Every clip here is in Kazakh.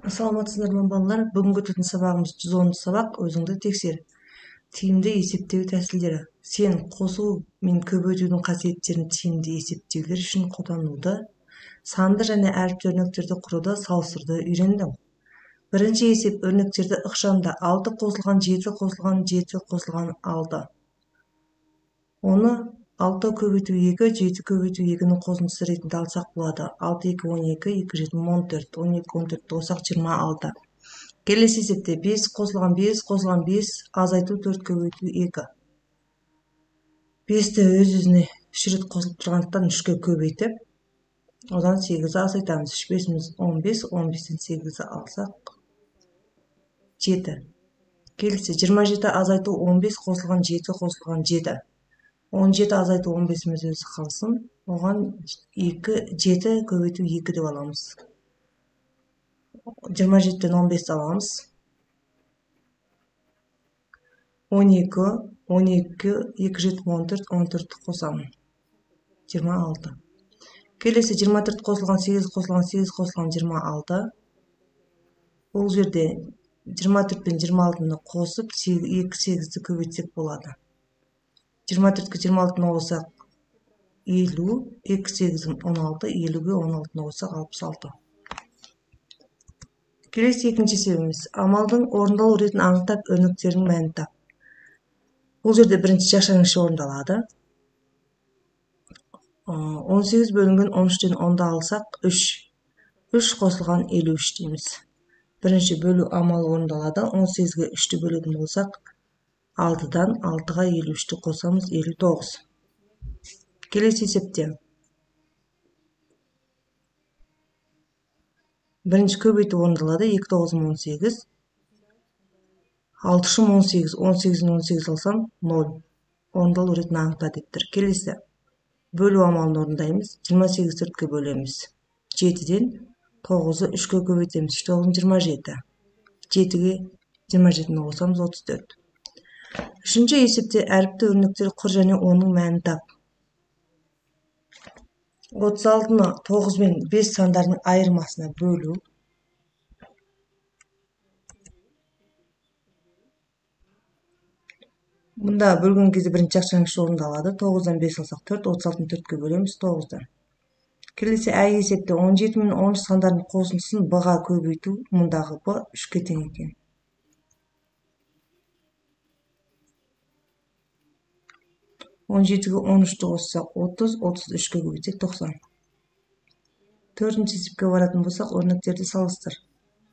Саламатсыздар ма, балалар? Бүгінгі өтетін сабағымыз 110 сабақ, өзіңді тексер. Тиімді есептеу тәсілдері. Сен қосу мен көбейтудің қасиеттерін тиімді есептеулер үшін қолдануды, санды және әріпті өрнектерді құруды, салыстыруды үйрендің. Бірінші есеп өрнектерді ықшамда 6 қосылған 7 қосылған 7 қосылған 6. Оны 6 көбейту 2, 7 көбейту 2-нің қосындысы ретінде алсақ болады. 6, 2, 12, 2, 7, 14, 12, 14 қоссақ 26. Келесі есепте 5 қосылған 5 қосылған 5 азайту 4 көбейту 2. 5-ті өз-өзіне 3 рет қосылып тұрғандықтан 3-ке көбейтіп, одан 8-ді азайтамыз. 3 бесіміз 15, 15-тен 8-ді алсақ 7. Келесі 27 азайту 15 қосылған 7 қосылған 7. 17 азайту 15-іміз өзі қалсын. Оған 2, 7 көбейту 2 деп аламыз. 27-тен 15 аламыз. 12, 12, 2, 7, 14, 14 қосамын. 26. Келесі 24 қосылған 8 қосылған 8 қосылған 26. Бұл жерде 24 пен 26-ны қосып, 2, 8-ді көбейтсек болады. 24-ке 26-ны қоссақ 50, 2, 8-ін 16, 50-ге 16-ны қоссақ 66. Келесі екінші есебіміз. Амалдың орындалу ретін анықтап, өрнектердің мәнін тап. Бұл жерде бірінші жақшаның іші орындалады. 18 бөлінген 13-тен 10-ды алсақ 3. 3 қосылған 53 дейміз. Бірінші бөлу амалы орындалады. 18-ге 3-ті бөлетін болсақ, 6-дан 6-ға 53-ті қосамыз, 59. Келесі есепте бірінші көбейту орындалады. 2 9 18. 6 3 18. 18-ден 18 алсам 0. Орындалу ретін анықта деп тұр. Келесі бөлу амалын орындаймыз. 28 4-ке бөлеміз. 7-ден 9-ды 3-ке көбейтеміз. 3 9 27. 7-ге 27-ні қосамыз, 34. Үшінші есепте әріпті өрнектер құр және оның мәнін тап. 36-ны 9 мен 5 сандарының айырмасына бөлу. Бұнда бөлген кезде бірінші жақшаның іші орындалады. 9-дан 5 алсақ 4, 36-ны 4-ке бөлеміз, 9-дан. Келесі ә есепте 17 мен 13 сандарының қосындысын b-ға көбейту, мұндағы b 3-ке тең екен. 17-ге 13-ті қоссақ 30, 33-ке көбейтсек 90. Төртінші есепке баратын болсақ, өрнектерді салыстыр.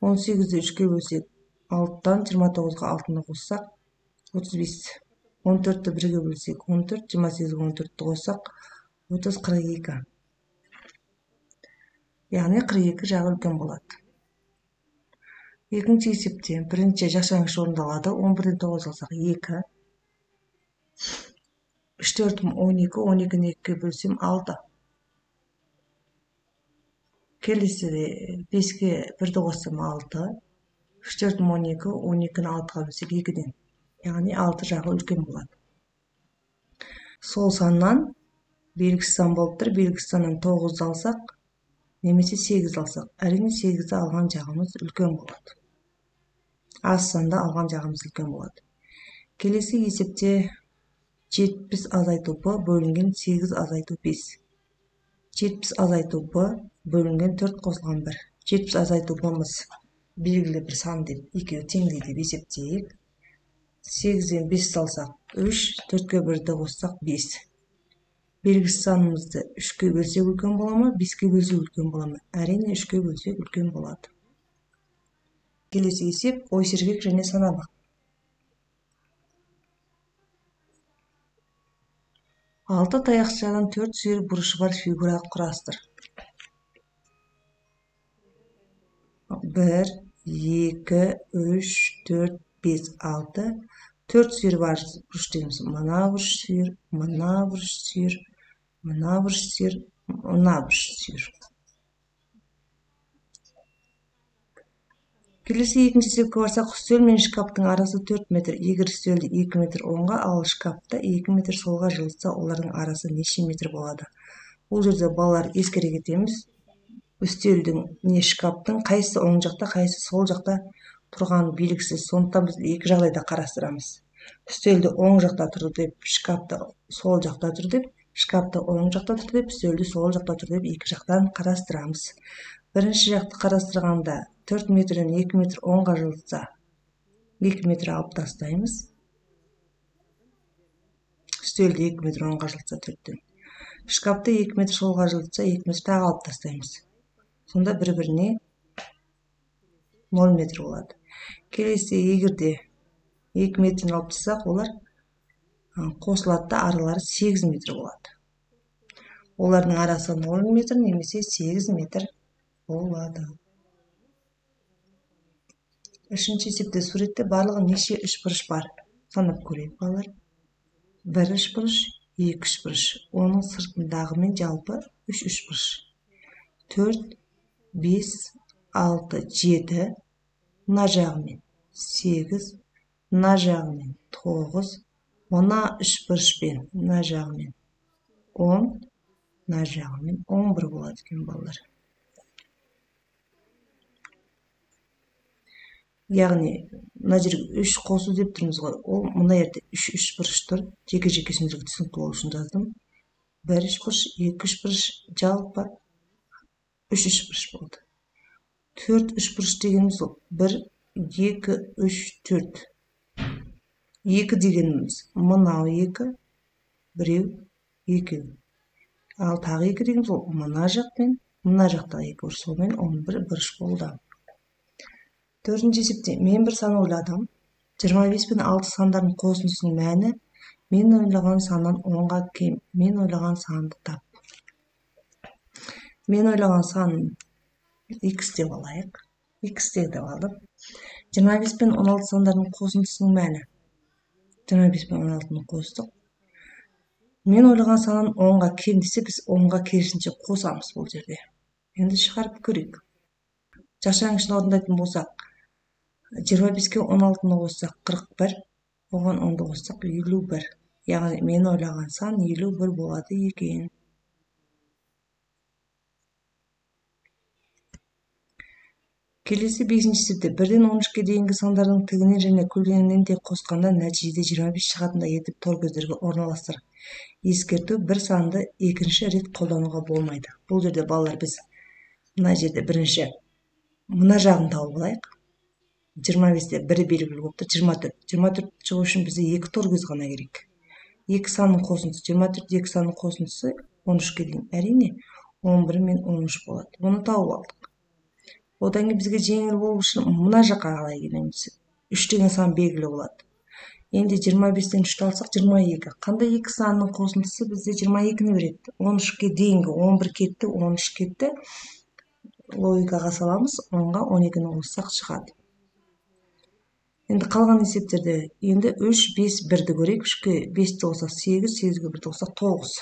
18-ді 3-ке бөлсек 6-дан, 29-ға 6-ны қоссақ 35. 14-ті 1-ге бөлсек 14, 28-ге 14-ті қоссақ 30, 42. Яғни 42 жағы үлкен болады. Екінші есепте бірінші жақшаның іші орындалады. 11-ден 9 алсақ 2. 3 4 12, 12-ні 2-ге бөлсем 6. Келесіде 5-ке 1-ді қоссам 6. 3 4 12, 12-ні 6-ға бөлсек 2-ден. Яғни 6 жағы үлкен болады. Сол саннан белгісіз сан болып тұр. Белгісіз саннан 9-ды алсақ, немесе 8-ді алсақ, әрине 8-ді алған жағымыз үлкен болады. Аз санды алған жағымыз үлкен болады. Келесі есепте 70 азайту b бөлінген 8 азайту 5. 70 азайту b бөлінген 4 қосылған 1. 70 азайту b-мыз белгілі бір сан деп екеуі теңдей деп есептейік. 8-ден 5 салсақ 3, 4-ке 1-ді қоссақ 5. Белгісіз санымызды 3-ке бөлсек үлкен бола ма, 5-ке бөлсек үлкен бола ма? Әрине 3-ке бөлсек үлкен болады. Келесі есеп ой сергек және санабақ. 6 таяқшадан 4 сүйір бұрышы бар фигура құрастыр. 1, 2, 3, 4, 5, 6. 4 сүйір бар бұрыш дейміз. Мына бұрыш сүйір, мына бұрыш сүйір, мына бұрыш сүйір, мына бұрыш сүйір. Келесі екінші есепке барсақ, үстел мен шкафтың арасы 4 метр. Егер үстелді 2 метр оңға, ал шкафты 2 метр солға жылытса, олардың арасы неше метр болады? Бұл жерде балалар ескере кетеміз. Үстелдің не шкаптың қайсысы оң жақта, қайсысы сол жақта тұрғаны белгісіз. Сондықтан біз екі жағдайда қарастырамыз. Үстелді оң жақта тұр деп, шкапты сол жақта тұр деп, шкапты оң жақта тұр деп, үстелді сол жақта тұр деп екі жақтан қарастырамыз. Бірінші жақты қарастырғанда 4 метрден 2 метр оңға жылытса, 2 метр алып тастаймыз. Үстелді 2 метр оңға жылытса 4-тен. Шкапты 2 метр солға жылытса 2 метр тағы алып тастаймыз. Сонда бір-біріне 0 метр болады. Келесі егер де 2 метрін алып тастасақ, олар қосылады да аралары 8 метр болады. Олардың арасы 0 метр немесе 8 метр болады. Үшінші есепте суретте барлығы неше үшбұрыш бар? Санап көрейік, балалар. 1 үшбұрыш, 2 үшбұрыш. Оның сыртындағымен жалпы 3 үшбұрыш. 4, 5, 6, 7, мына жағымен 8, мына жағымен 9, мына үшбұрышпен мына жағымен 10, мына жағымен 11 болады екен, балалар. Яғни мына жерге 3 қосу деп тұрмыз ғой. Ол мына жерде 3 үшбұрыш тұр. Жеке-жеке сендерге түсінікті болу үшін жаздым. 1 үшбұрыш, 2 үшбұрыш, жалпы 3 үшбұрыш болды. 4 үшбұрыш дегеніміз ол 1, 2, 3, 4. 2 дегеніміз мынау 2, біреу, екеу. Ал тағы 2 дегеніміз ол мына жақ пен мына жақтағы 2 бұрыш. Сонымен 11 бұрыш болды. Төртінші есепте мен бір сан ойладым. 25 пен 6 сандардың қосындысының мәні мен ойлаған саннан 10-ға кем. Мен ойлаған санды тап. Мен ойлаған санын x деп алайық. X деп алдым. 25 пен 16 сандардың қосындысының мәні. 25 пен 16-ны қостық. Мен ойлаған саннан 10-ға кем десе, біз 10-ға керісінше қосамыз бұл жерде. Енді шығарып көрейік. Жақшаның ішін орындайтын болсақ, 25-ке 16-ны қоссақ 41, оған 10-ды қоссақ 51. Яғни мен ойлаған сан 51 болады екен. Келесі 5-ші есепте 1-ден 13-ке дейінгі сандардың тігінен және көлденеңінен де қосқанда нәтижеде 25 шығатындай етіп тор көздерге орналастыр. Ескерту: бір санды екінші рет қолдануға болмайды. Бұл жерде балалар біз мына жерде бірінші мына жағын тауып алайық. 25-те 1 белгілі болып тұр, 24. 24 шығу үшін бізге 2 тор көз ғана керек. 2 санның қосындысы 24, 2 санның қосындысы 13-ке дейін. Әрине 11 мен 13 болады. Бұны тауып алдық. Одан кейін бізге жеңіл болу үшін мына жаққа қалай келеміз? 3 деген сан белгілі болады. Енді 25-тен 3-ті алсақ 22. Қандай 2 санның қосындысы бізде 22-ні береді? 13-ке дейінгі 11 кетті, 13 кетті. Логикаға саламыз, 10-ға 12-ні қоссақ шығады. Енді қалған есептерде енді 3, 5, 1-ді көрейік. 3-ке 5-ті қоссақ 8, 8-ге 1-ді қоссақ 9.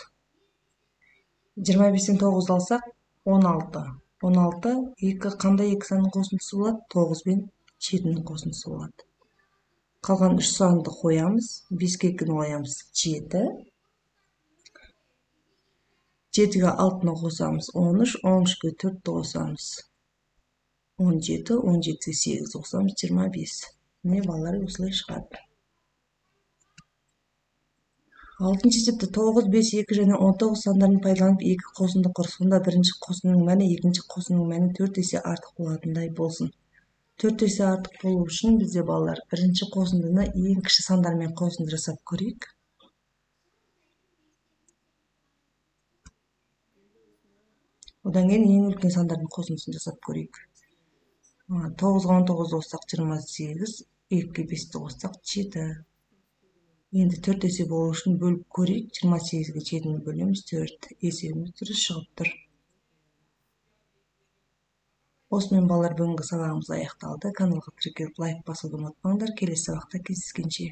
25-тен 9-ды алсақ 16. 16, 2 қандай 2 санның қосындысы болады? 9 пен 7-нің қосындысы болады. Қалған 3 санды қоямыз. 5-ке 2-ні қоямыз 7. 7-ге 6-ны қосамыз 13, 13-ке 4-ті қосамыз 17, 17-ге 8-ді қосамыз 25. Міне балалар осылай шығады. Алтыншы есепте 9, 5, 2 және 19 сандарын пайдаланып 2 қосынды құр. Сонда бірінші қосынның мәні екінші қосынның мәні 4 есе артық болатындай болсын. 4 есе артық болу үшін бізде балалар бірінші қосындыны ең кіші сандармен қосынды жасап көрейік. Одан кейін ең үлкен сандардың қосындысын жасап көрейік. 9-ға 19 қоссақ 28, 2-ге 5-ті қоссақ 7. Енді 4 есе болу үшін бөліп көрейік. 28-ге 7-ні бөлеміз, 4. Есебіміз дұрыс шығып тұр. Осымен балалар бүгінгі сабағымыз аяқталды. Каналға тіркеліп лайк басуды ұмытпаңдар. Келесі сабақта кездескенше.